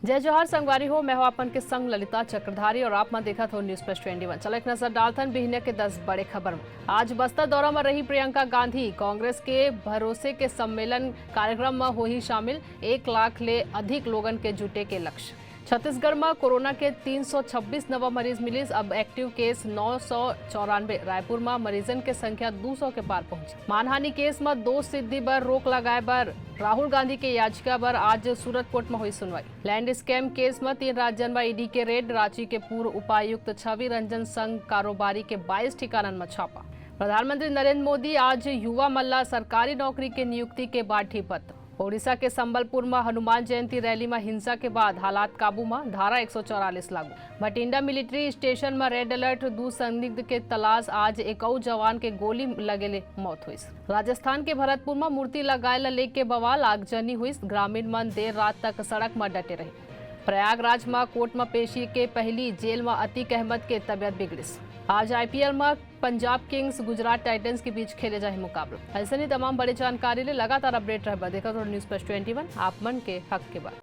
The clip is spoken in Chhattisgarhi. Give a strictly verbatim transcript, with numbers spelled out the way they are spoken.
जय जोहार संगवारी हो, मैं हूं आप मन के संग ललिता चक्रधारी और आप मन देखत हो News Plus Twenty One। चलो एक नजर डालथन बिहनिया के दस बड़े खबर में। आज बस्तर दौरा में रही प्रियंका गांधी। कांग्रेस के भरोसे के सम्मेलन कार्यक्रम में होही शामिल, एक लाख ले अधिक लोगन के जुटे के लक्ष्य। छत्तीसगढ़ में कोरोना के तीन सौ छब्बीस नवा मरीज मिलिस, अब एक्टिव केस नौ सौ चौरानवे। रायपुर में मरीजन के संख्या दो सौ के पार पहुंची। मानहानि केस में दोष सिद्धि बर रोक लगाए बर राहुल गांधी के याचिका बर आज सूरत कोर्ट में हुई सुनवाई। लैंड स्कैम केस में तीन राज्यन में ईडी के रेड, रांची के पूर्व उपायुक्त छवि रंजन संग कारोबारी के बाईस ठिकानन में छापा। प्रधानमंत्री नरेंद्र मोदी आज युवा मन ला सरकारी नौकरी के नियुक्ति के बांटही पत्र। ओडिशा के संबलपुर म हनुमान जयंती रैली म हिंसा के बाद हालात काबू म, धारा एक सौ चौवालीस लागू। भटिंडा मिलिट्री स्टेशन म रेड अलर्ट, दू संदिग्ध के तलाश, आज एकऊ जवान के गोली लगे ले मौत होइस। राजस्थान के भरतपुर म मूर्ति लगाए ल लेके बवाल, आगजनी होइस, ग्रामीण मन देर रात तक सड़क म डटे रहे। प्रयागराज म कोर्ट म पेशी के पहली जेल म अतीक अहमद के तबियत बिगड़िस। आज आईपीएल म पंजाब किंग्स गुजरात टाइटंस के बीच खेले जाही मुकाबला। अइसने तमाम बड़े जानकारी ले लगातार अपडेट रहबा। देखत रहो News Plus Twenty One, आप मन के हक के बात।